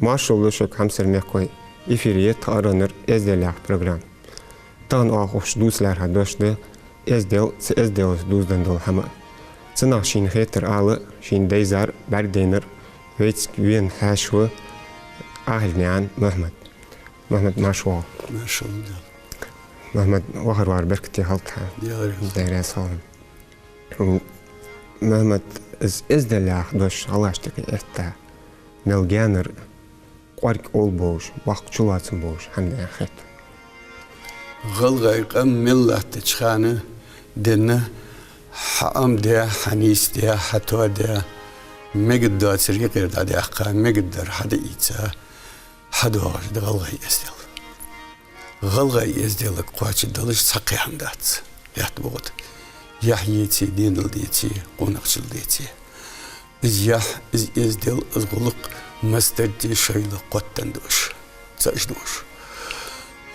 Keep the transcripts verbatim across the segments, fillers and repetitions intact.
Маршал да шуга, хьамсара мехкахой, эфире я тха аранар «Эздел» яха программа. Тахан оаха укх чу дувца лаьрхӀа дош да эздел, цу эзделаца дувзаденна дола хӀама. Цунах шийна хетар ала, шийна дайзар, бӀаргадайнар вайцига вена хьаьша ва Ахьилнаькъан Мухьмад. Мухьмад, марша воагӀалва. Маршал да. Мухьмад, вахар-вар беркате хилда хьа. Даьла раьза хилва. Мухьмад, из эздел яха дош гӀалгӀашта юкъе этта, мел гаьнара кӀоарга овла болаш, боккха чулоацам болаш хӀама да аьнна хет? ГӀалгӀай къам мел латтача хана денна, хьа Ӏомадаь, хьа нийсдаь, хьа тоадаь, мегаргдоацар юкъера дӀадаьккха, мегаргдар хьадийца, хьадоагӀаш да гӀалгӀай эздел. ГӀалгӀай эзделага кхоачаргдолаш цхьаккха хӀама дац, лаьтта бухута. Яхь еце, денал деце, къонахчал деце. Из яхь, из эздел, из гӀулакх массадеррига шоайла кхоттаденна да уж, цаӀ уж да уж.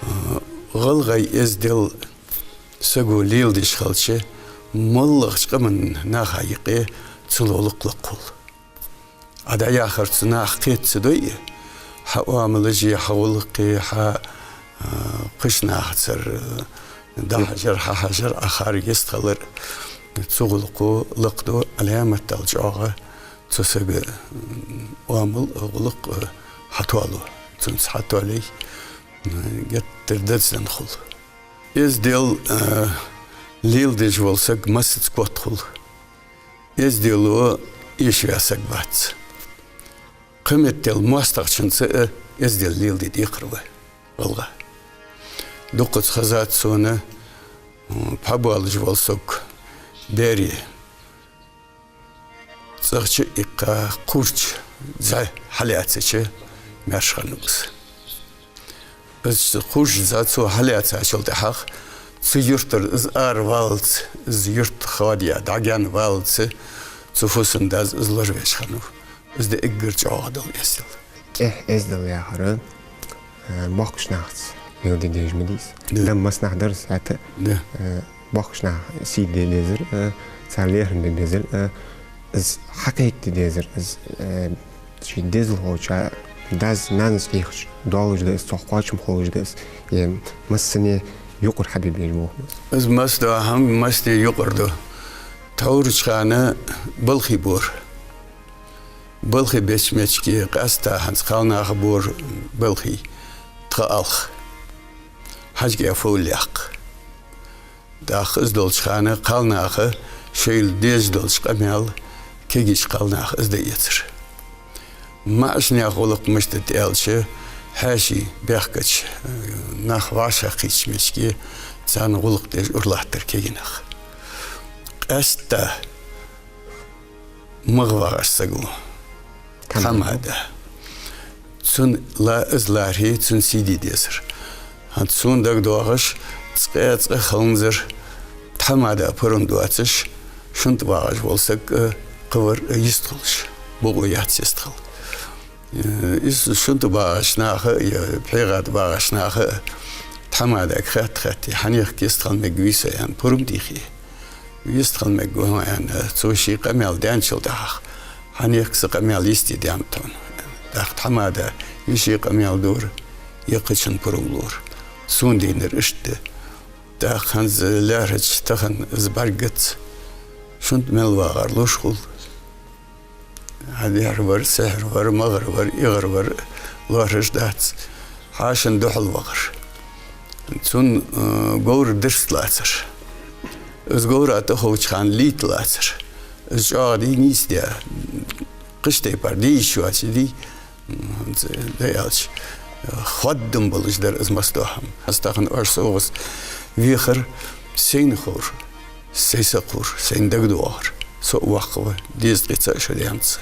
А, гӀалгӀай эздел саго леладеш хилча, моллагӀча къаман наха юкъе цун гӀулакх лакха хул. Ӏа дӀаяхар цу наха кхета ца дой, хьа оамалаши, хьа гӀулакхи, хьа, а, кхычанахацара, а, дӀахьажар, хьахьажар, Ӏа хар, йистхилар, цу гӀулакхо лакхдоал, Ӏаламат дала чӀоагӀа цу сага, м, оамал, гӀулакх, а, хьатоалу. Цунца хьатоале, м, геттара деза денна хул. Эздел, а, леладеш вола саг массаза котхул. Эздело эшаваь саг вац. Кхыметтел моастагӀчунца а эздел леладе декхар ва гӀалгӀа. Дукхаза хезад сона, м, пхьа боалаш вола саг берий цӀагӀа чу а иккха, кхуврч зӀе хьалаьцача, маьрша хиннав из. Из кхуврч зӀе цо хьалаьцачул тӀехьагӀа, цу юртара из араваллалца, из юрт хоадаь дӀагаьнаваллалца, цу фусам-дас из лоравеш хиннав. Из да эггара чӀоагӀа дола эздел. ТӀехьа эздел яхар, э, боккхача нахаца леладе дезаш ма дий из. Да. Дам массанахьа дар из, хӀаьта, да, э, боккхача наха сий де дезар, э, цар лерхӀам бе безар, э, из хьакхайкаде дезар, из, э, ший дезалхочоа, дас-нанас тӀехьа долаш да из, цох кхоачам хулаш да из, е массане юкъара хьабе безаш болх ба из. Из массадола хӀама массане юкъара да. Тхьовра хана балхий бора. Балхий беча меттиге къаьстта хӀанз кхалнаха бора балхий, тха алх. Хьажкъа фовла яккха. ТӀаккха из долча хана кхалнаха шоайла дезаш долча къамаьл кегийча кхалнаха из дӀаэцар. МаӀача наьха гӀулакх мишта да аьлча, хьаьший баьхкача, нах вӀашагӀкхийттача меттиге, царна гӀулакх деш уралаттар кегий нах. Къаьстта магӀа вагӀаш саг ва. Тхьамада. Тхьамада. Цун ла-, из лархӀе, цун сий де дезар. ХӀанз сона дагадоагӀаш, цкъа-цкъа хиланзар, тхьамада пурам доацаш, шунтӀа вагӀаш вола саг, э, кхывар, э, йистхулаш. Бокъо яц йистхила. Э, из шунтӀа багӀача наха, е пхьегӀа тӀа багӀача наха тхьамадага хатта-хатта: «Хьанех йистхила мегаргвий со?» — аьнна, пурам дийхе. «Йистхила мегаргва хьо», — аьнна, цо ший къамаьл даьнначул тӀехьагӀа: «Хьанех са къамаьл йисте даьннад хьона?» — аьнна. ТӀаккха тхьамада е ший къамаьл дора, е кхычун пурам лора. Сона дийцар иштта да. ТӀаккха хӀанз лаьрхӀача тахан из бӀаргагац, шунтӀа мел вагӀар луш хул. Хьадехьар вар, сехьар вар, магӀар вар, игӀар вар, лоархӀаш дац. Хьаьшан духьал вахар. Цун, э, говра дирст лацар. Из говра тӀаховча хана лийта лацар. Из чӀоагӀа дий, нийса дий, кхыча тайпара дий, йиш йоацаш дий, м, ц-, да аьлча, э, хоадам болаш дар из массадола хӀама. Аз тахан оаш совгӀаз вехар, сайна ховр, сай са кхувр, сайна дагадоагӀар. Со а воккха ва, дезткъеи цаӀ шу даьннад са.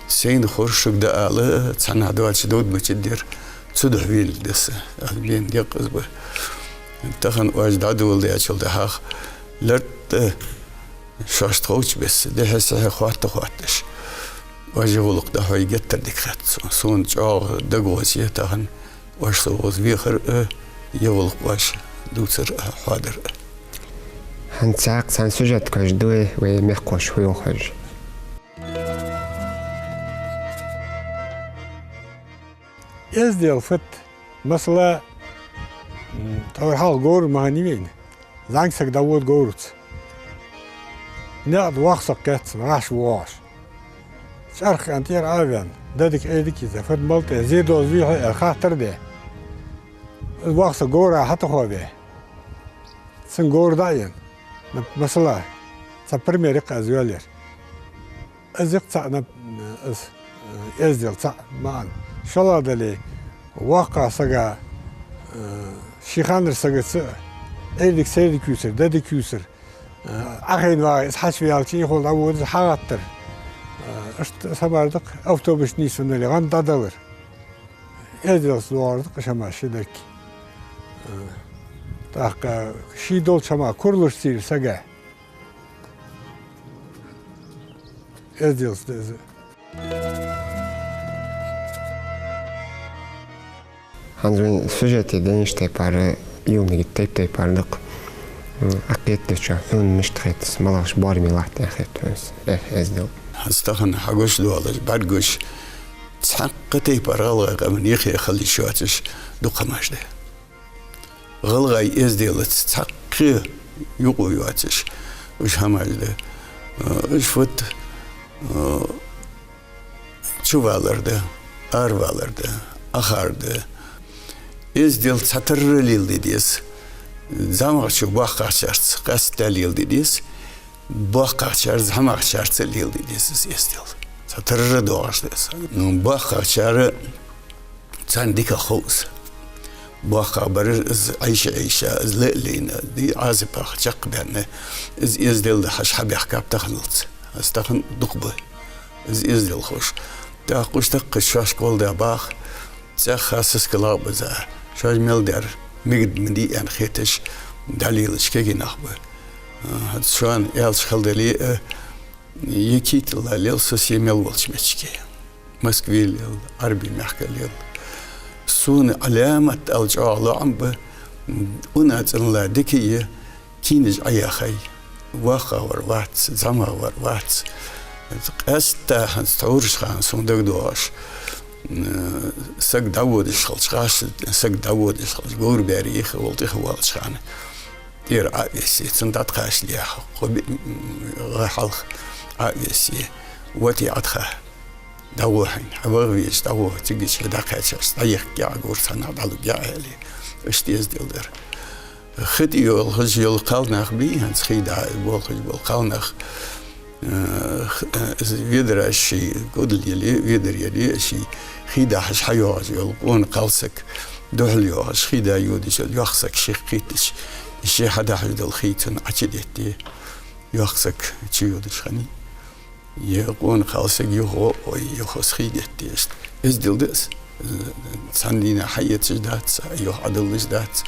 Сайна ховр шуга дӀаала, цхьаннахьа доацаш довда мичад ер, цудухьа венав да са, аз бена декъаза ба. Тахан оаш дӀадоладаьчул тӀехьагӀа лартӀа шоашта ховча бесса, дехьа-сехьа хоатта-хоатташ, оаш е гӀулакх дӀахьой геттара дика хет сона. Сона чӀоагӀа дагагӀоз я тахан оаш совгӀаз вехар а, е гӀулакх оаш дувцар а, хьоадар а. ХӀанз цхьаькха цхьан сюжет кхоачашду вай, вай мехкахоша фу йоах хьожаш. Эздел фуд, масала, м, тхьовра хьалха говр ма хиннавий вайна. ЗӀамига саг дӀавода говраца. Наькъа тӀа воккха саг кхетац, раш воагӀаш. ЧӀарх кӀантӀера а ваьнна, дадик-айдик йийца, фуд мала тӀа, зе доза вий хьо аьнна хаттар де. Воккха саг говра хьатӀахьо ве. Цун говр дӀа а енна. Нап-, масала, цхьа пример я-кх аз йоалаяьр. Из я-кх цаӀ нап-, из, э, эздел цаӀ маӀан. ШоллагӀа дале, воккхагӀа сага, э, ший ханара сагаца айдик-сайдик ювцар, дадик ювцар, э, Ӏохайна вагӀе, из хьачуваьлча, ийхьол дӀавода из хьагӀаттар. Э, иштта из хӀамаш да-кх, автобус нийсвенна дале, гӀанд дӀадалар. Эзделца доагӀар да-кх уж хӀамаш ши дерг. Э, тӀаккха ший долча хӀамах куралуш ца йир сага. Эзделца да из. ХӀанз вай сюжете деннаш тайпара, уйла мегаш тайп-тайпара да-кх. М, Ӏа кхетадечох хьона мишта хет из, малагӀаш боараме латт аьнна хет хьона из, э, эздел? ХӀанз тахан хьагуш долаш, бӀаргагуш, цхьаккха тайпара гӀалгӀай къаман юхе хила йиш йоацаш дукха хӀамаш да. ГӀалгӀай эзделаца цхьаккха юкъе йоацаш уж хӀамаш да. Э, уж фуд, э, чувалар да, аравалар да, Ӏохар да. Эздел цхьатарра леладе деза. ЗӀамагӀчо боккхагӀчарца къаьстта леладе деза. БоккхагӀчар зӀамагӀчарца леладе деза из эздел. Цхьатарра доагӀаш да из. Ну, боккхагӀчар царна дикагӀа хов из. БоккхагӀбараш из Ӏайша-Ӏайша, из ла а лайна, дий Ӏазапах чакхбаьнна, из эздел да хьажа хьабаьхкаб таханалца. Из тахан дукха ба из эзделхош. ТӀаккха уж тахка шоаш кхолда баха, цӀаьхха сискалагӀа ба из, шоаш мел дар мегаргда ма дий аьнна хеташ, дӀалелаш кегий нах ба. А, хӀанз шоана аьлча хала дале а, е кийталла лел со се мел волча меттиге. Москве лел, Ӏарбий мехка лел. Сона Ӏаламат ала чӀоагӀа лоӀам ба, унна цӀенла дика я, кийнаш Ӏояхай, воккхагӀвар вац, зӀамагӀвар вац. Къаьстта хӀанз тхьовра хана сона дагадоагӀаш, м, саг дӀаводаш хилча, гӀаш саг дӀаводаш хилча, говр баьре юхе вола тӀехвоалача хана, тӀера Ӏо а вессе, цунна дӀатӀакхачалехьа, кхо-, м, гӀа хьалха Ӏо а вессе, воти Ӏатха. ДӀагӀо хьайна, хьаваха веза, дӀагӀо, цига хьо дӀакхаьчача, дӀайихкаргья Ӏа говр, цхьаннахьа дӀалургья Ӏа, аьле, иштта эздел дар. Хи тӀа йолхаш йола кхалнах бий, хӀанз хий дахьа болхаш бола кхалнах, э, х-, э, ведараш ший кӀудал яле, ведар яле, ший хий дахьаш хьайоагӀаш йола къона кхалсаг, духьал йоагӀаш, хий да йодаш йола йоккха саг шийх кхийттача, ше хьадахьаш дола хий цунна Ӏочудетте, йоккха саг чуйодаш хиннай. Е къона кхалсаг юха гӀо а гӀой, юха из хий детте иштта. Эздел да из. Цхьан дийнахьа хьаэцаш дац, юха Ӏодаллаш дац.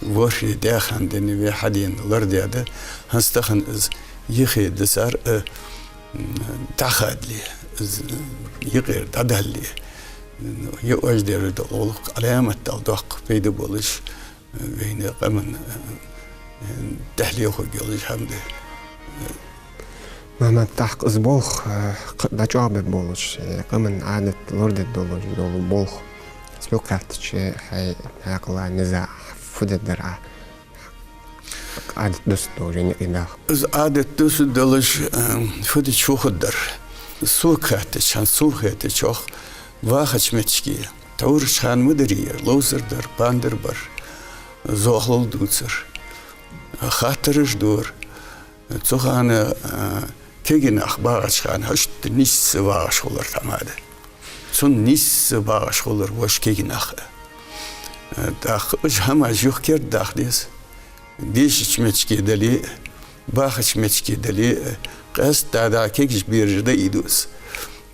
ВорхӀе даь хана денна, ве хьадена лардаь да. ХӀанз тахан из юхе дисар, э, дӀахадале, из юкъера дӀадалале, е ождера дола гӀулакх Ӏаламат ала доккха пайда болаш, вайна къаман, э, тӀехьле хургйолаш хӀама да. Мухьаммад, тӀаккха из болх, э, кх-, дӀачӀоагӀбергболаш, э, къаман Ӏадат лорадергдолаш дола болх, из мел кхаьчача, хьай хьаькъала низагӀа фу дергдар Ӏа? Ӏадат дусаргдолаш, вайна юкъе даха. Из Ӏадат дусаргдолаш, э, фу дича фу хургдар? Сога хаьттача, хӀанз сона хетачох, вахача меттиге, тхьовра хана ма дарий ер, ловзар дар, пандар бар, зоахалол дувцар, хаттараш дора. Цу хана, а, кегий нах багӀача хана хӀашт нийсса багӀаш хулар тхьамада. Цунна нийсса багӀаш хулар вож кегий нах. А, тӀаккха уж хӀамаш юха кердадаккха деза. Дешача меттиге дале а, бахача меттиге дале а, къаьстта дӀа-дӀа кегийча бераша дӀаийду из.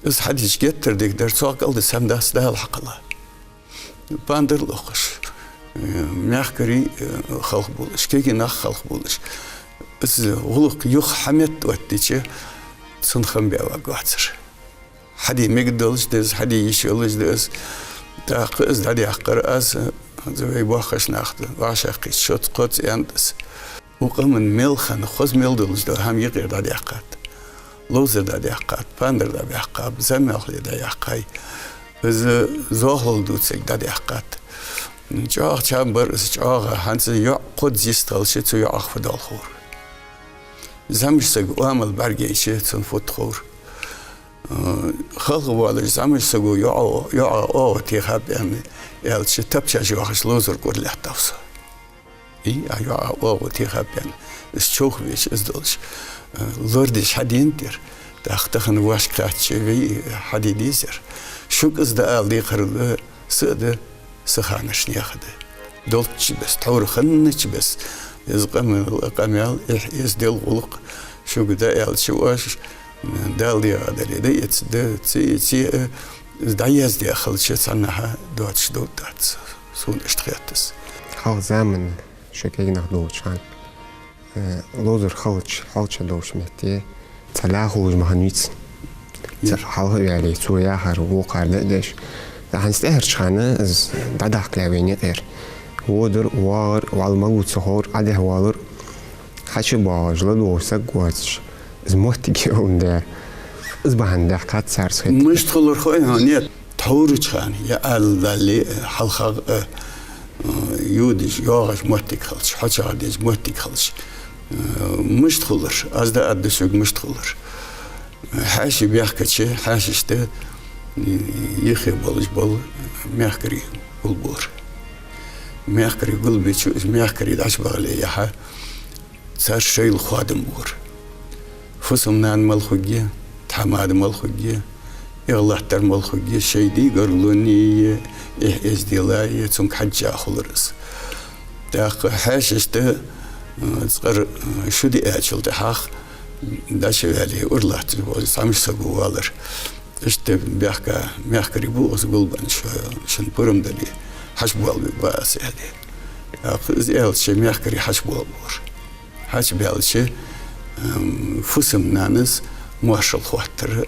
Из хьадича геттара дика дар, цох кӀалдиса хӀама дац Дала хьакхелла. Пандар лохаш, э, мехкарий, э, халхабувлаш, кегий нах халхабувлаш. Из гӀулакх юха хьаметтаоттадича, цунна хам баь варгвацар. Хьаде мегаргдолаш да из, хьаде йиш йолаш да из. ТӀаккха из дӀадаьккхар аз, хӀанз вай боккхийча нахага вӀашагӀкхийтта, шозза-кхозза аьннад аз. Укх къаман мел хинна, хоза мел долаш дола хӀама юкъера дӀадаьккхад. Ловзар дӀадаьккхад, пандар дӀабаьккхаб, зӀамига хьале дӀаяьккхай. Из зоахалол дувцарг дӀадаьккхад. ЧӀоагӀа чам бар из, чӀоагӀа. ХӀанз йоӀ кхозза йистхилча, цу йоӀах фу доал ховр. ЗӀамига сага оамал бӀаргайча, цунна фу да ховр. Э, халхавоалаш зӀамига саго йоӀа, йоӀа оагӀув техаб аьнна аьлча, тапчаш йоахаш ловзарга ура лаьттав со. И, а йоӀа оагӀув техаб аьнна. Из човхавеш, из долаш, э, лорадеш хьадена дар. ТӀаккха тахан вӀашагӀкхаьчача вай хьаде дезар. Шуга из дӀаала декхарийла са а да, са ханашка наха а да. Долчча бесса, тхьовра хиннача бесса. Из къамаьл, къамаьл, эхь-эздел, гӀулакх шуга дӀааьлча, оаш, э, Дала дегӀа дале, дӀаэца да, ца, ца, э, из дӀаяздаь хилча, цхьаннахьа доацаш довргдац. Сона иштта хет из. Хьалха заман шо кегий нах долча хана, э, ловзар хилча, хьоалча долча метте, цхьа лаьгӀа хулаш ма хиннавий цун. Цхьа хьалха а ваьле, цо яхар, вокхар дӀа а деш. ХӀанз тӀехьарча хана из дӀадаккха лаьа вайна юкъера. Водар, воагӀар, вӀалла малагӀа ва ца ховр, Ӏадехьа воалар, хьачубоагӀаш, ладувгӀаш саг воацаш, из моттиг йоландаь, из бахьан даьккхад цар, хет. Мишта хулар хой хьона, нет. Тхьоврача хана, е ала дале, хьалхагӀа, э, э, йодаш, йоагӀаш моттиг хилча, хьочагӀа деза моттиг хилча, э, мишта хулар, аз дӀааргда шуга мишта хулар. Хьаьший баьхкача, хьаьшашта, э, юхе болаш бола мехкарий гулбора. Мехкарий гулбеча, из мехкарий дӀачубахале яхьа, цар шоайла хоадам бора. Фусам-нана мала хургья, тхьамада мала хургья, эгӀа латтар мала хургья, шоай дийгаргало а, эхь-эздела а цунга хьежжа хулар из. ТӀаккха хьаьшашта, э, цкъар, э, шу диачул тӀехьагӀа, дӀачуваьле, ура латташ вола зӀамига саго воалар. Иштта баьхка мехкарий ба укхаза гулбенна, шо, шун пурам дале, хьачубоалабергба аз, аьле. ТӀаккха из аьлча, мехкарий хьачубоалабора. Хьачубаьлча, ам, фусам-нанас моаршал хоаттар, э,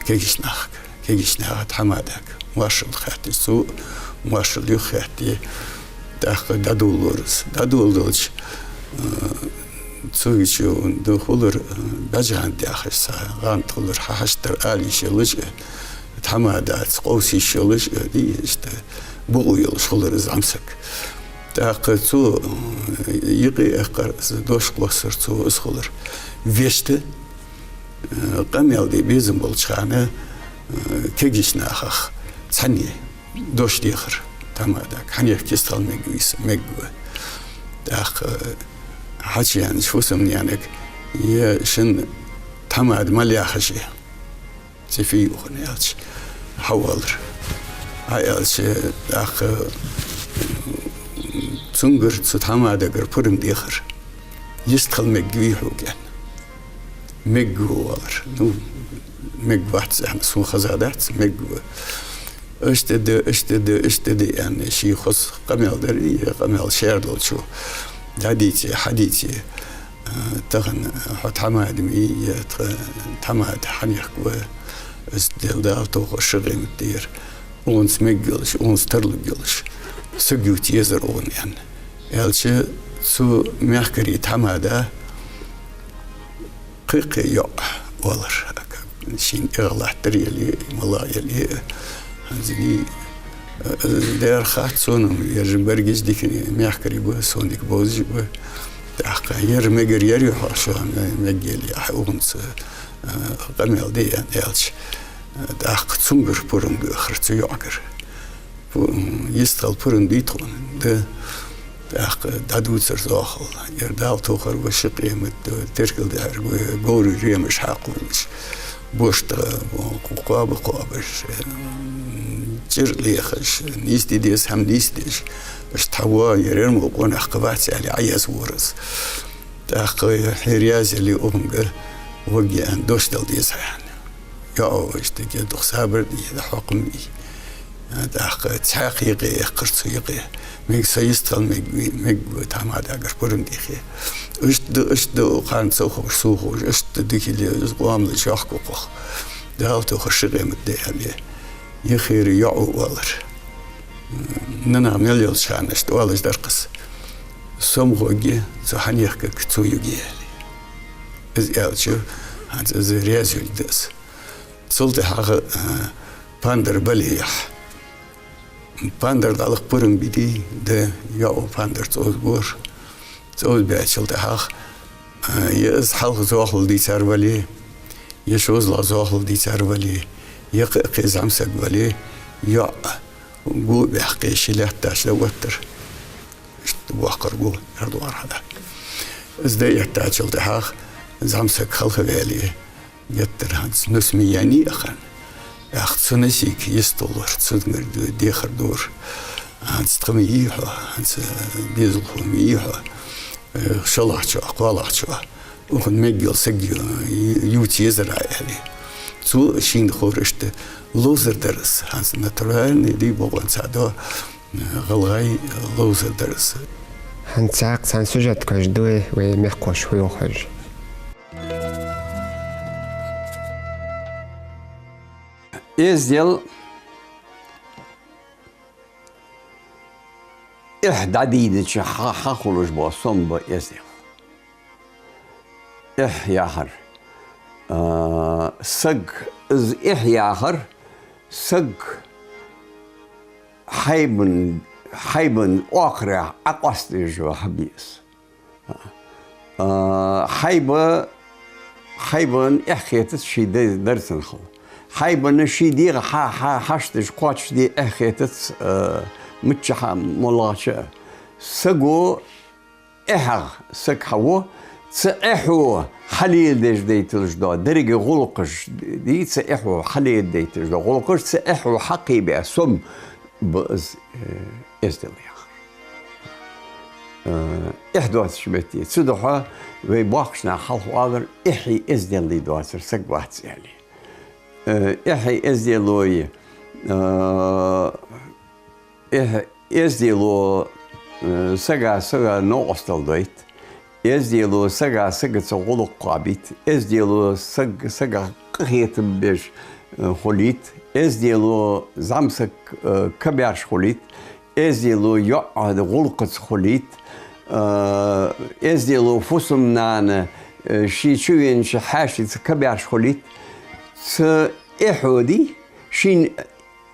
кегийча нахага, кегийча наха тхьамадага моаршал хаьттача, цо моаршал юхахаьттача, тӀаккха дӀадоладора из. ДӀадоладелча, э, цу гича да хулар, э, бӀаьжа гӀанд яхаш цхьа гӀанд хулар, хьа-, хьаштара ала йиш йолаш, э, тхьамадаца къовса йиш йолаш, э, ди иштта букъо йолаш хулар из зӀамсаг. ТӀаккха цо, э, юкъе эккхар, из дош кхоссар цо из хулар. Вешта, э, къамаьл де безам болча хана, э, кегийча нахах цхьанне дош дехар тхьамадага: «Хьанех йистхила мегаргвий со, мегаргва». ТӀаккха, э, хьачуяьннача фусам-наьнага: «Е шун тхьамада мала яхаш я, цу фий ухана?» — аьлча, хьавоалар. Хьа аьлча, тӀаккха цунгара, цу тхьамадагара пурам дехар: «Йистхила мегаргвий хьога?» — аьнна. «Мегаргва», — оалар. «Ну, мегаргвац, — аьнна, — сона хезадац, мегаргва». «Иштта да, иштта да, иштта да», — аьнна, ший хоза къамаьл дар, е къамаьл шаьра долчо дӀадийце, хьадийце. Э, тахан хьо тхьамада ма йий, е тха тхьамада хьанехк ва, из Дала тохар ши къематдера. Укхунца мегаргйолаш, укхунца тарлургйолаш саг ювца езар укхунна, — аьнна. Аьлча, цу мехкарий тхьамада кхы-кхы йоӀ оалар. Шийна эгӀа латтар яле, мала яле, хӀанз дий, э, дера хац сона, ераш берригаш дика мехкарий ба, сона дика бовзаш ба. ТӀаккха: «Ер мегар яр хьо, шоана мегаргйолаш, хьа укхунца, э, къамаьл де», — аьнна аьлча, э, тӀаккха цунгара пурам доахар цу йоӀагара. Пу-, м, йистхила пурам дий тхона? Да. ТӀаккха дӀадувцар зоахалол: «Ер Дала тохар ва, ши къематди, теркалдаьрг ва, говрий ремаш хьакхувлаш, бошта кхоаба кхоабаш, м, чӀир лехаш, нийсде деза хӀама нийсдеш, иштта хьава, ер, ер мо къонах кхы вац», — аьле, Ӏоязвора из. ТӀаккха: «Хьо раьза яле укхунга, ваге, — аьнна, — дош дала деза хьа», — аьнна. «ЙоӀ ва, иштта ге дукха сабар де, хьокхам бе». ТӀаккха цхьаькха юкъе эккхар цу юкъе: «Мег-, со йистхила мег-, мегаргва тхьамадагара пурам дехе». «Иштта да, иштта да, укх хана ца ховш, со ховш, иштта дика ле, из къоамал чохка ва укхох. Дала тохар ши къематди», — аьле, юхера йоӀо оалар. Нанна мел йолча хана иштта оалаш дар-кх из: «Со ма гӀоргья цу хьанехкага, цо юргья», — аьле. Из аьлча, хӀанз из раьза йолга да из. Цул тӀехьагӀа, а, Пандар бале яхь. Пандар дӀалакха пурам бе дий, да, йоӀ пандар цӀоза бора. ЦӀоза баьчул тӀехьагӀа, а, е из хьалха зоахалол дийцар вале, е шозлагӀа зоахалол дийцар вале, е кхы-кхы зӀамсаг вале, йоӀ го баьккхе ший лаьтташ да оттар. Иштта бохкар го, яр дуар хьада. Из да эттачул тӀехьагӀа зӀамсаг хьалха ваьле, геттара хӀанз нус ма яьннай ахан. ТӀаккха цу нусийга йистуллар, цунгара д-, дехар дора. ХӀанз тха ма йий хьо, хӀанз, э, безалхо ма йий хьо, э, шоллагӀчоа, кхоалагӀчоа. Укхун меггел саг ю-, ю-, ювца езар, аьле. Цо шийна ховра иштта ловзар дар из. ХӀанз натуральный дий бокъонца до, э, гӀалгӀай ловзар дар из. ХӀанз цхьаькха цхьан сюжет кхоачашде вай, вай мехкахоша фу йоах хьожа. Эздел эхь дӀадийнача хьа-, хьахулаш бола сом ба эздел. Эхь яхар. А, саг, из эхь яхар, саг хьайбан, хьайбан оакхарах Ӏокъоастаеш ваха беза. А, хьайба, хьайбан эхь хетац ший дай-, дар цунна хила. Хьайбана ший дегӀа хьа-, хьа-, хьашташ кхоачашде эхь хетац, а, миччахьа моллагӀча а. Саго эхьах саг хьаво, цу эхьо хьалеладеш дайталаш дола деррига гӀулакхаш дий, цу эхьо хьалеладайталаш дола гӀулакхаш, цу эхьо хьакхебаь сом ба из, э, эздел яхар. Э, эхь доацача метте. Цудухьа вай боккхийча наха хьалха оалар, эхьи эзделлий доацар саг вац, аьле. Э, эхьи эзделлои, э, эхь-, эзделло, э, сага, сага новкъостал дойту. Эзделло сага, сагаца гӀулакх кхоабийт. Эзделло саг, сагах къахетам беш, э, хулийт. Эзделло зӀамсаг, э, кабаьрша хулийт. Эзделло йоӀ гӀулакхаца хулийт. Э, эзделло фусам-нана, э, ший чувенача хьаьшаца кабаьрша хулийт. Цу эхьо дий, шийна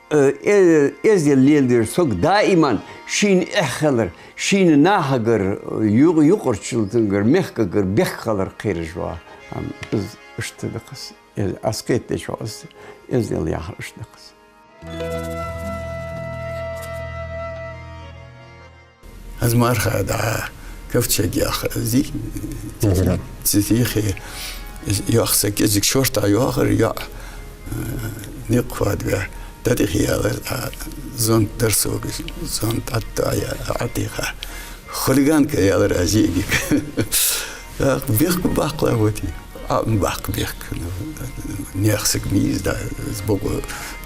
э, э, эздел леладеш саг даиман шийна эхь хилар, шийна нахагара, ю-, юкъарча цунгара, мехкагара бехк хилар кхераш ва. Ам, из иштта да-кх из. Э, аз кхетадечох из, эздел яхар иштта да-кх из. Аз марха дӀа ковчег яха зи-, Мгм. зи-, зи-, йоах саг, кӀезига шортта йоахар, йоӀ, э, никъ хоадабаь, дӀатӀехъялар, а, зонт дар сога, зонт Ӏатта а я-, Ӏатиха. Хулиганка ялар аз йиӀигага. Бехк баккхалахь вати. А, баккха бехк. Наьха саг ма йий из, да, из бокъо,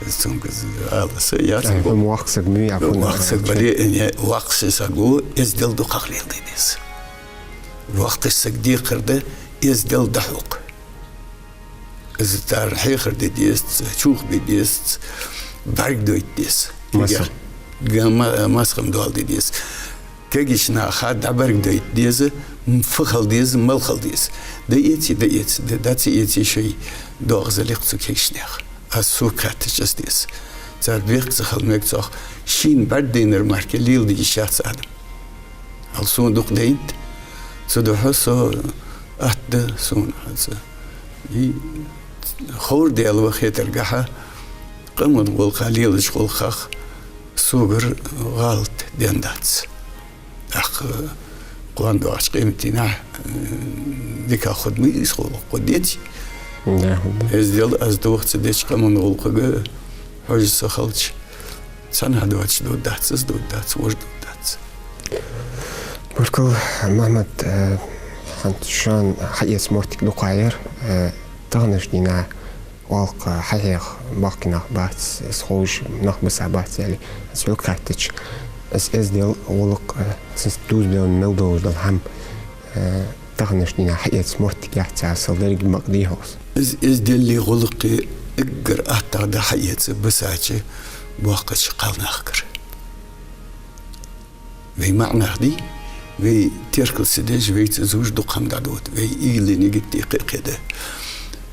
из цунга из ала са яц. Ай, бо-, хӀама воккха саг ма вий, а, хӀама воккха саг вац. Бале, не, воккхача саго эздел дукхагӀа леладе деза. Воккхача сага декхар да эздел дӀахьокха. Из цар хьехар де дезац, чухбе дезац, бӀаргадойта деза. Масал. Га-, ма-, масхам доаладе деза. Кагийча наха дӀабӀаргадойта деза, м, фу хила деза, мала хила деза. ДӀаэций, дӀаэций, д-, дӀа ца эций, шоай доагӀа заликъ цу кагийча наьха. Аз сога хаьттача из деза. Цар бехк ца хила мег цох, шийна бӀаргадайнар мара леладе йиш яц адам. Хьал сона дукха дайнад, цудухьа со атта да сона хӀанз. И ховр даьлла ва хетаргахьа, къаман гӀулакха лелача гӀулакхах согара гӀалат денна дац. ТӀаккха кхоана доагӀача къематдийнахьа, э, дика хургда ма из гӀулакх, хургдеций? Да, хургда. Эздел аз дохаца деча къаман гӀулакхага хьожа са хилча, цхьаннахьа доацаш дургдац, из дургдац, вож дургдац. Баркал, Мухьмад, э, хӀанз шоана хьаэца моттиг дукха яр, э, таханарча дийнахьа оалкха хьахьеха боккхий нах бац, из ховш нах бисса бац аьле, аз хьога хаьттача, из эздел, гӀулакх, э, цунца дувзаденна мел долаш дола хӀама, э, таханарча дийнахьа хьаэца моттиг яц, цул деррига бакъ дий хьогӀ из? Из эзделлеи гӀулакхеи эггара аттагӀа да хьаэца бисача боккхача кхалнахагара. Вай маӀа нах дий, вай теркал ца деш, вайца зувш дукха хӀама дӀадода, вай уйла, нигат кхы-кхы да.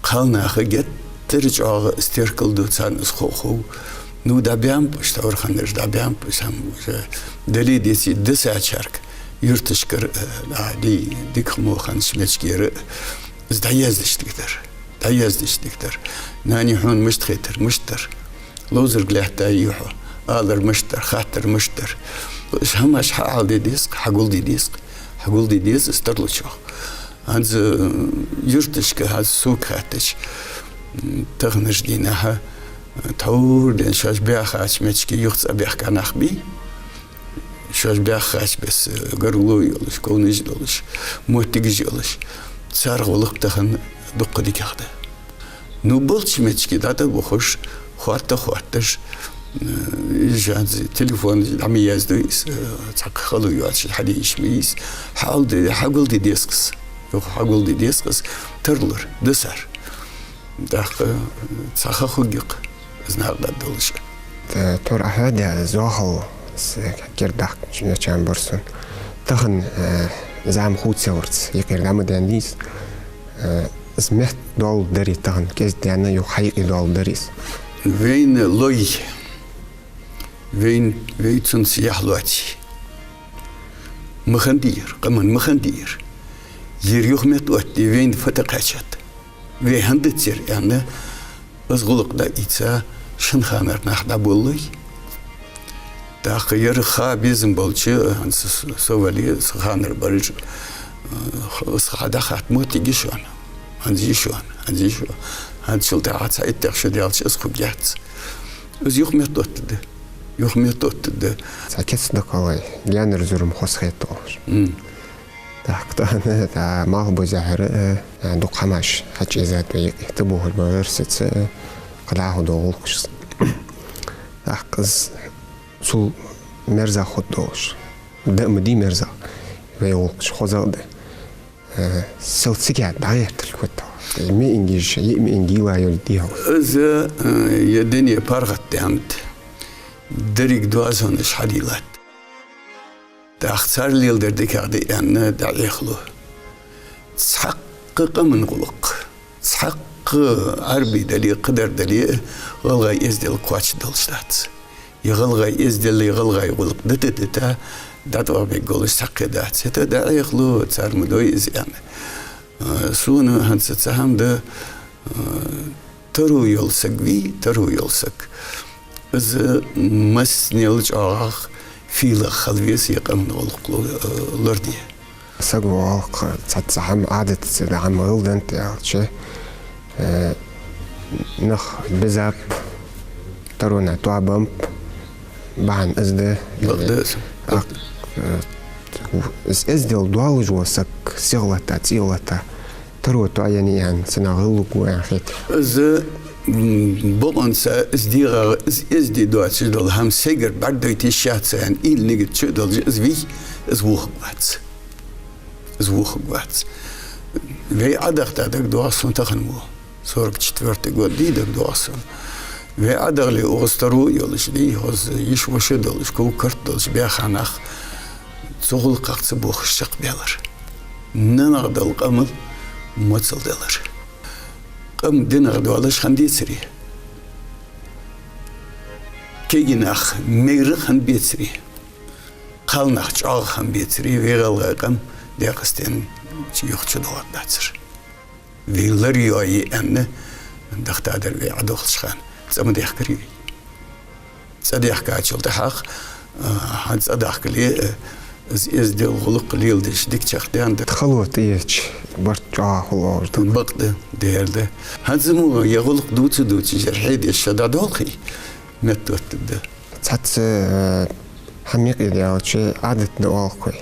Кхалнаха геттара Ӏир чӀоагӀа стеркал ду царна из хо-, хов. Ну, дӀабаьннаб уж, товр ханнараш дӀабаьннаб уж, хӀама уже дале а, деце а, дисачарга юрташкара, э, а, ди-, дика хӀама хиннача меттигера из дӀаяздаь дика дар. ДӀаяздаь дика дар. Нани, хьона мишта хетар, мишта дар? Ловзарга лаьтта юхьа алар мишта дар, хаттар мишта дар? Уж хӀамаш хьаӀалде деза-кх, хьагулде деза-кх, хьагулде деза из тарлучох. ХӀанз, э, юрташка хӀанз сога хаьттача, м, таханарча дийнахьа, э, тхьовра денз шоаш баьхача меттиге юха цӀабаьхка нах бий, шоаш баьхача беса, э, гаргало йолаш, ковнаш долаш, моттигаш йолаш, цар гӀулакх тахан дукха дикагӀа да. Ну, болча меттиге дӀатӀабахаш, хоатта-хоатташ, э, из хӀанз телефонаш дӀа ма язду из, э, цхьаккха хало йоацаш хьаде йиш ма йий из. Хьаалде, хьагулде деза-кх из. Юха хьагулде деза-кх из, тарлур, дисар. ТӀаккха, э, цхьа ха хургья-кх из накъадаргдолаш. Т-, тхьовра Ӏа хьоадаь зоахал с-, кердадаккха чу-, чам бар сона. Тахан, э, зама хувцаяларца юкъера дӀа ма даьннадий из. Э, из метта доал дарий тахан, кӀезига даьнна, юха хьаюкъе доал дарий из? Вайна лой, вайна, вай цунца яхь лоаций. Ма хиннадий ер, къаман ма хиннадий ер. Ер юха метта оттаде вайна фу тӀакхаьчад? Вай хӀана дац ер аьнна, из гӀулакх дӀаийца, шин ханара нах дӀаболалой. ТӀаккха ер ха безам болча, хӀанз с-, с-, со вале, са ханара бараш, э, х-, из ха дӀахатта моттиг йий шоана? ХӀанз йий шоана, хӀанз йий шоана. ХӀанзчул тӀехьагӀа цхьа иттех шу даьлча из хургьяц. Из юха метта оттаргда. Юха метта оттаргда. Цхьа кица даккхалой, гаьнара зурма хоза хеталаш. М. ТӀаккха тахан, тӀа малхбузехьара, э, дукха хӀамаш хьачуэзад вай юкъе, тӀабоагӀаш бараш сеца, э, кхы дӀахо доагӀа гӀулакхаш. ТӀаккха из цул мерза хургдолаш. Да а ма дий мерза, вай гӀулакхаш хоза а да. Э, сел цига дӀагӀертаргхӀоттал. Э, меингаш, е меинг йила йолга дий хьона. Из, э, ер дуне паргӀатдаьннад. Деррига доазонаш хьадийллад. ТӀаккха цар леладер дикагӀа да аьнна дӀаӀехалу. Цхьаккха къаман гӀулакх, цхьаккха Ӏарбий дале, кхыдар дале, гӀалгӀай эздел кхоачаш долаш дац. Е гӀалгӀай эздел, е гӀалгӀай гӀулакх дита-дита, дӀатӀавахьа бергболаш цхьаккха дац. ХӀаьта дӀаӀехалу, цар ма дой из аьнна. Э, сона хӀанз цхьа хӀама да, э, таро йола саг вий, таро йола саг. Из массанел чӀоагӀагӀа фийлах хила веза ер къаман гӀулакх ло-, э, лораде. Саго оал-кх, цхьацца хӀама Ӏадатаца да хӀама гӀалгӀай тӀа аьлча, э, нах безаб, таронна тоабеннаб, бахьан из да. Бакъда из. Ак-, э, из эздел доаллаш вола саг сихлатта, цӀилатта, таро тоаеннай аьнна, цунах гӀиллакх ва аьнна хет. Из, м, бокъонца из дегӀагӀа, из эздий доацаш дола хӀама сайгара бӀаргадайта йиш яц аьнна, ийла нигат чу а долаш, из вий, из вохаргвац. Из вохаргвац. Вай Ӏодахийта дагадоагӀа сона тахан мо. Сорок четвёртый год дий дагадоагӀа сона. Вай Ӏодахале, укхаза таро йолаш дий, укхаза йиша-воша долаш, ков-карт долаш баьха нах цу гӀулакхах ца бохаш чакхбаьлар. НанагӀа дола къамал моцал делар. Къам динагӀа доалаш хиннадецаре, кегий нах майра хиннабецаре, кхалнах чӀоагӀа хиннабецаре, вай гӀалгӀай къам Даькъастен юха чудоагӀаргдацар. Вай лар йоае аьнна, дахтадар вай Ӏодохача хана цӀа ма даьхкарий вай. ЦӀадаьхкачул тӀехьагӀа, а, хӀанз цӀадахкале, а, из эздел, гӀулакх леладеш дика чакхдаьнна да. Хало тӀаеча барт чӀоагӀа хул оалаш да. Бакъда, дера да. ХӀанз мо ер гӀулакх дувца-дувцаш, ер хьедеш ша дӀадолхе, меттаоттаргда. Цхьацца, а, хӀама юкъе даьлча, Ӏадат да оал-кх вай.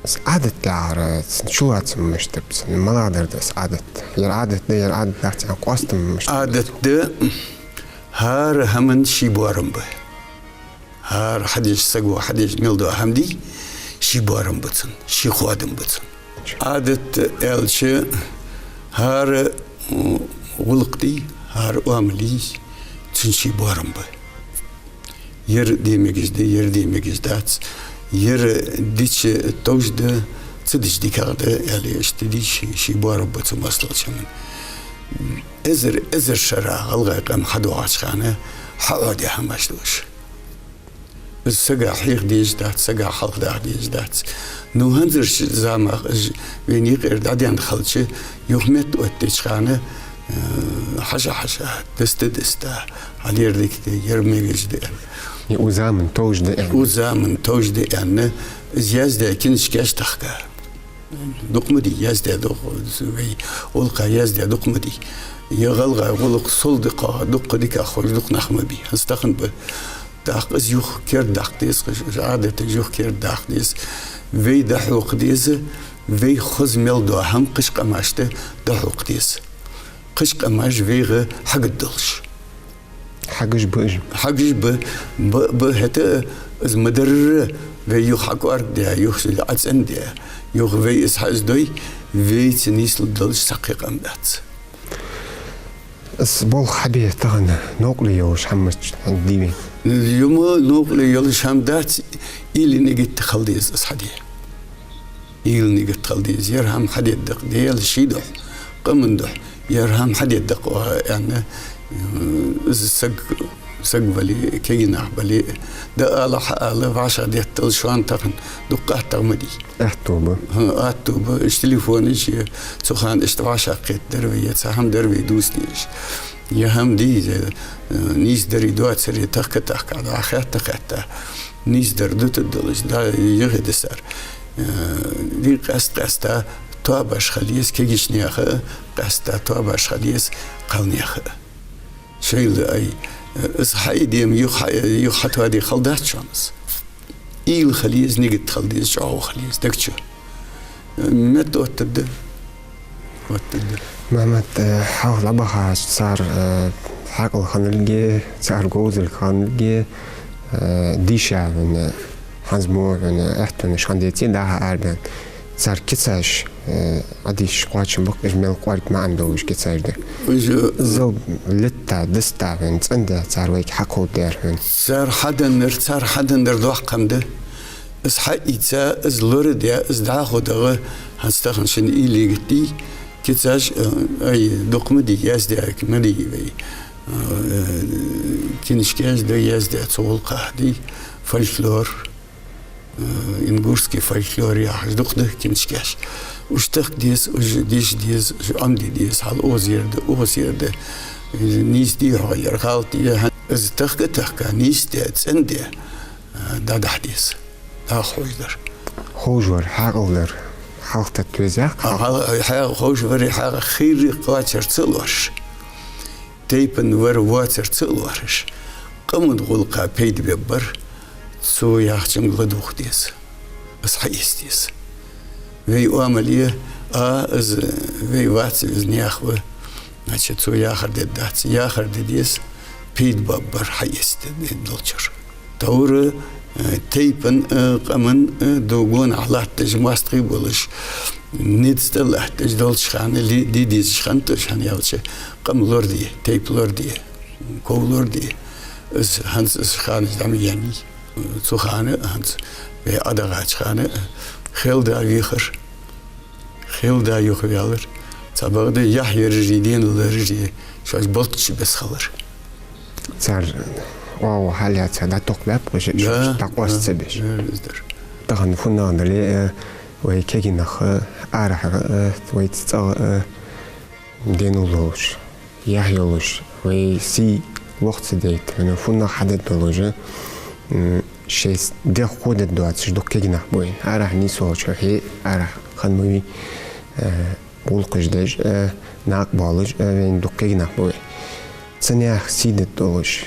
Из Ӏадат яхар, цун чулоацам мишта ба, цун малагӀдар да из Ӏадат? Ер Ӏадат да, ер Ӏадат дац аьнна къоастам мишта ба? Ӏадат да, хӀара хӀаман ший боарам ба. ХӀара хьадеш, саго хьадеш мел дола хӀама дий, ший боарам ба цун, ший хоадам ба цун. Ӏадат аьлча, хӀара, м, гӀулакх дий, хӀара оамал йий, цун ший боарам ба. Ер де мегаш да, ер де мегаш дац, ер дича товш да, ца дича дикагӀа да, аьле, иштта дий, ший, ший боарам ба цун массадолча хӀаман. Эзар, эзар шера гӀалгӀай къам хьадоагӀача хана хьаӀодеш хӀамаш да уж. Из сага хьеха дезаш дац, сага хьалхадаха дезаш дац. Ну, хӀанзарча замах из вайна юкъера дӀадаьнна хилча, юха меттаоттадеча хана, э, хьажа-хьажа, диста-диста, хьалера дика да, ер мегаш да аьнна. Е укх заман товш да аьнна. Укх заман товш да аьнна, из яздаь кинашкаш тахка. Дукха ма дий, яздаь дукха, вай гӀулакха яздаь дукха ма дий. Е гӀалгӀай гӀулакх сел дукха, дукха дика ховш дукха нах ма бий. ХӀанз тахан ба. ТӀаккха из юха кердадаккха деза, Ӏадаташ юха кердадаккха деза. Вай дӀахьокха деза, вай хоза мел дола хӀама кхыча къамашта дӀахьокха деза. Кхыча къамаш вайга хьагургдолаш. Хьагуш ба уж. Хьагуш ба, ба, ба, хӀаьта из ма дарра, вай юха хьакӀоаргде, юха Ӏацанде, юха вай из хьаиздой, вайца нийслургдолаш цхьаккха къам дац. Из болх хьабе тахан новкъарле йолаш хӀама ма дий вайна? Юма новкъарле йолаш хӀама дац, уйла нигат хила деза из хьаде. Уйла нигат хила деза. Ер хӀама хьадергда-кх Даьла ший духьа, къаман духьа. Ер хӀама хьадергда-кх оаха аьнна, э, из саг, саг вале, кегий нах бале, дӀаала, хьаала, вӀашагӀдеттал шоана тахан дукха аттагӀа ма дий. Аьттув ба. ХӀа, аьттув ба. Иштта телефонаш я, цу хана иштта вӀашагӀкхетадар вай, е цхьа хӀама дар вай дувца дезаш. Е хӀама дий, э, нийсдари доацари тахка-тахка, дӀахаьтта-хаьтта. Нийсдар дутаргдолаш, да, юхедисар. Э, дий, къаьст-къаьста тоабаш хила еза кегийча наьха, къаьста тоабаш хила еза кхалнаьха. Шоайла ай, э, из хьаийдема юха хьа-, юха хьатоаде хала дац шоана из. Уйла хила еза, нигат хила деза, чӀоагӀо хила еза, даг чу. Э, меттаоттаргда. Оттаргда. Мухьаммад, э, хьалха дӀабахача цар, э, хьаькъал хинналга, цар говзал хинналга, э, дийша хьона, хӀанз мо хьона аьттонаш хиннадеций дӀахо арабаьнна. Цар кицаш, э, Ӏадийшача кхоачам ба-кх, уж мел кӀоарга маӀан долаш кицаш да. Уж, э, зал летта, диста хьона, цӀенде цар вайга хьакховдадаьр хьона. Цар хьаденнар, цар хьаденнар доккха хӀама да. Из хьаийца, из лораде, из дӀахо дагӀа, хӀанз тахан шун уйла нигат дий, кицаш, э, ай, дукха ма дий, яздаь ма дий вай. Э, кинашкаш да яздаь цу гӀулакха, дий, фольклор, э, ингушский фольклор яхаш дукха да кинашкаш. Уж тахка деза, уж деша деза, уж Ӏомаде деза, хьал укхаза ер да, укхаза ер да. Э, нийса дий-хьогӀ ер, гӀалат дий-хьогӀ. Из тахка-тахка, нийсде, цӀенде, э, дӀадахьа деза. ДӀахо ховш дар. Ховш вар, хьаькъал дар хьалхатетта веза-кх. А, хьал-, хьа-, ховш вари, хьа-, хийра кхоачар ца лоархӀаш. Тайпан вар-воацар ца лоархӀаш. Къаман гӀулакха пайда бергбар, цу яхачунга ладувгӀа деза. Из хьаэца деза. Вай оамал я, а, из вай вац, из наьха ва. Значит, цо яхар де дац, яхар де деза, пайда боабар хьаэца де долчара. Товра, э, тайпан, э, къаман, э, ду гонахьа латташ моастагӀий болаш, низ тӀа латташ долча хана, ли-, де дезаш хиннад уж, хӀана аьлча, къам лораде, тайпа лораде, ков лораде. Из хӀанз из ханаш дӀа ма еннай. Цу хана, хӀанз вай Ӏодахача хана, хелда вехар. Хелда юхаваьлар. Цхьабакъда яхь яраши, денал лараши шоаш болчча беса хилар. Цар оагӀув хьалаьца дӀатохабаьб-кх уж, да, шоаш дӀакъоаста ца беш. Да, да, из дар. Тахан фуннагӀа дале а, вай кегий нах а, арахьара а, вайца цӀагӀа а, денал долаш, яхь йолаш, вай сий лоха ца дайта, хӀана, фуннагӀа хьадергдолаш, м, шоай дегӀ кхоадергдоацаш дукха кегий нах ба вайна. Арахьа нийсволча хье, арахьа хинна ма вий, э, гӀулакхаш деш, э, накъабоалаш, э, вайна дукха кегий нах ба вай. Цу наьха сий дергдолаш,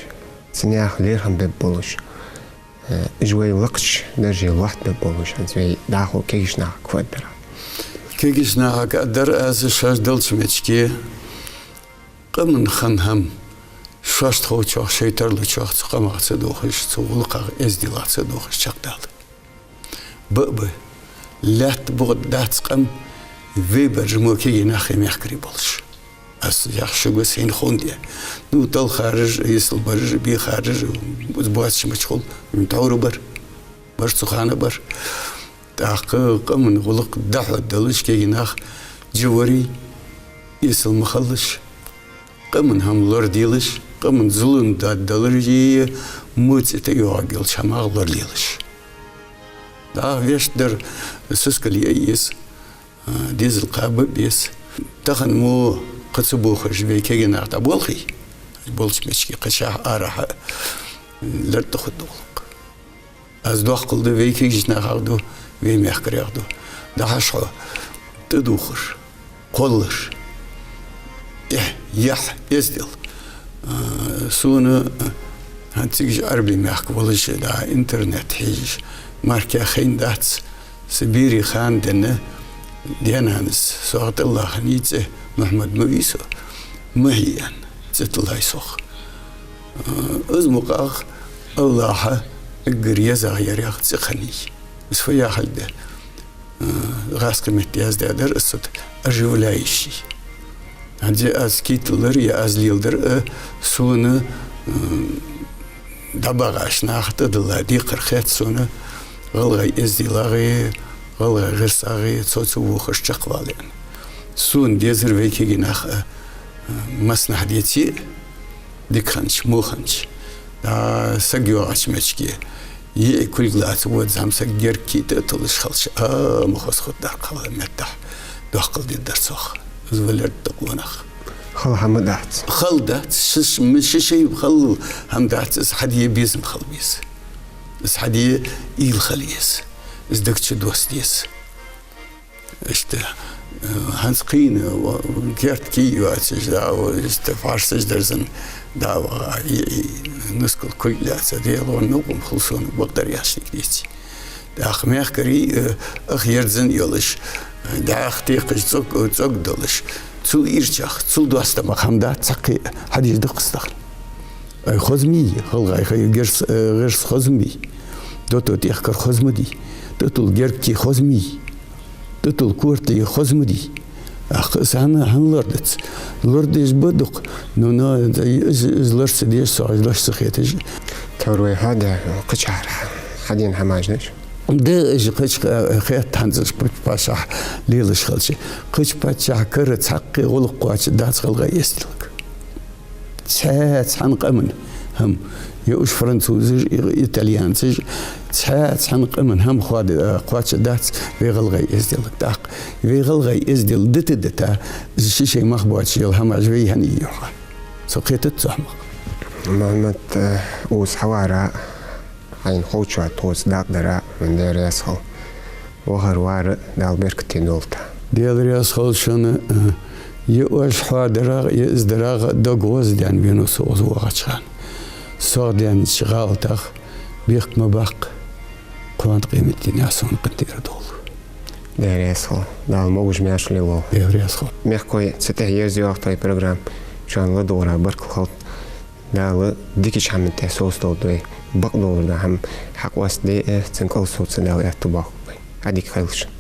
цу наьха лерхӀам бергболаш, э, уж вай лакхача дарже лоаттабергболаш, хӀанз вай дӀахо кегийча нахага фу аргдар? Кегийча нахага аргдар аз шоаш долча меттиге, къаман хинна хӀама шоашта ховчох, шоай тарлучох, цу къамах ца дохаш, цу гӀулакхах, эзделах ца дохаш чакхдала. Ба а ба, лаьтта букъа тӀа дац къам, вай бараш мо кегий нах я мехкарий болаш. Аз яхаш шуга сайна ховнде. Ну, талхараш, йисалбараш, бехараш, боацаш мичахьа хул, товра бар. Бар цу хана бар. ТӀаккха къаман гӀулакх дӀахьоргдолаш, кегий нах жа варий, эсала ма хилалаш. Къаман хӀама лораделаш, къаман зулам дӀадаларий, муцӀи тӀайоагӀаргйолча хӀамах лоралелаш. ДӀахо вешта дар сискал яь еза, а, дезал кхаба беза. Тахан мо кхы ца бохаш вай кегий нах дӀаболхе, болча мачке кхычахьа арахьа лерттӀа хургда гӀулакх. Аз доккхал ду, вай кегийча нахах ду, вай мехкарех ду. ДӀахьош хьо тӀадувхаш, кхоллаш. Эхь, яхь, эздел. А, сона, а, хӀанз цига Ӏарбий мехка волаш, да, интернет хьежаш, мара кхы хайнадац, са берий хана денна, даь-нанас, сох тӀаллахана цӀи Мухьмад ма вий со, Мухьи аьнна цӀи тиллай сох. А, из мукъагӀа АллахӀа эггара езагӀа ярех цӀи хиннай. Из фу яхилга да? А, гӀазкхий метта яздаь дар из цу тӀа оживляющий. ХӀанз аз кийталар е аз леладар а сона, а, дӀабагӀача наха тӀадилла декхар хет сона, гӀалгӀай эзделагӀеи, гӀалгӀай гӀирсагӀеи цо ца вохаш чакхвала аьнна. Сона дезар вай кегий нах а, а, массанахьа деце а, дика хиннача, во хиннача. ДӀа саг йоагӀача мачке, йиӀий кулг лаца водзам саг герга кий тӀа а туллаш хилча, а, ма хоза хургдар хала меттахь, доккхал дергдар цох. Из ва лерттӀа къонах. Хала хӀама дац. Хала дац, ши-, ш-, м-, ши шай хала хӀама дац, из хьаде безам хила беза. Из хьаде уйла хила еза. Из дага чу доссаде деза. Иштта, э, хӀанз кхийна, ва-, керда кий йоацаш, да, ва, иштта фарсаш дерзан, да, ва, и, и, нускал кулг лаьца, Даьла гӀо новкъа ма хул сона, бакъдар яшник деце. ТӀаккха мехкарий, э, ах ерзан йолаш, э, дӀаьха текхаш цӀог-, цӀог долаш, цул ирчах, цул доастама хӀама дац цхьаккха хьадеш даккха стахна. Ай хоза ма йий, гӀалгӀай хай герз, э, гӀирс хоза ма йий, дото тӀехкар хоза ма дий, тӀатулла герга кий хоза ма йий, тӀатулла корта хоза ма дий. Ах, из хӀана, хӀана лорадац? Лорадеш ба дукха, но, но из, из лора ца деш, со из лош ца хеташ. Тхьовра вай хьоадаь, кхычахьара хьадена хӀамаш деш? Да, из кхыча, э, хетта хӀанз из паччахь лелаш хилча. Кхыча паччахьа кара цхьаккха гӀулакх кхоачаргдац гӀалгӀай эзделга. Цхьа-, цхьан къаман хӀама, е уж французаш, е итальянцаш, цхьа-, цхьан къаман хӀама хоада-, кхоачаргдац вай гӀалгӀай эзделга. ТӀаккха вай гӀалгӀай эздел дита-дита, ши шай мах боацаш йола хӀамаш вай хьанна йий йоах. Со кхетац цу хӀамах. Мухьаммад, э, укхаза хьавар а, хьайна ховчох тхоца дакъа дар а, Даьла раьза хилва. Вахар-вар а Дала беркате долда. Даьла раьза хилва шоана, э, е оаш хьоадарах, е из дарах дог гӀоздаьнна венав со укхаза воагӀача хана. Сох даьннача гӀалатах бехк ма баккха, кхоана къематдийнахьа сона къинтӀера довла. Даьла раьза хилва, Дала могаш-маьрша лелолда. Даьла раьза хилва. Мехкахой, цу тӀа ерзайоагӀа тхоай программа, шоана ладувгӀарах баркал хилда. Дала дикача хӀаман тӀа совцадолда вай, бакъдолаш дола хӀама хьакъоастаде а, цун кӀал совца Дала аьттув боаккхалба вай. Ӏадика хийла шун.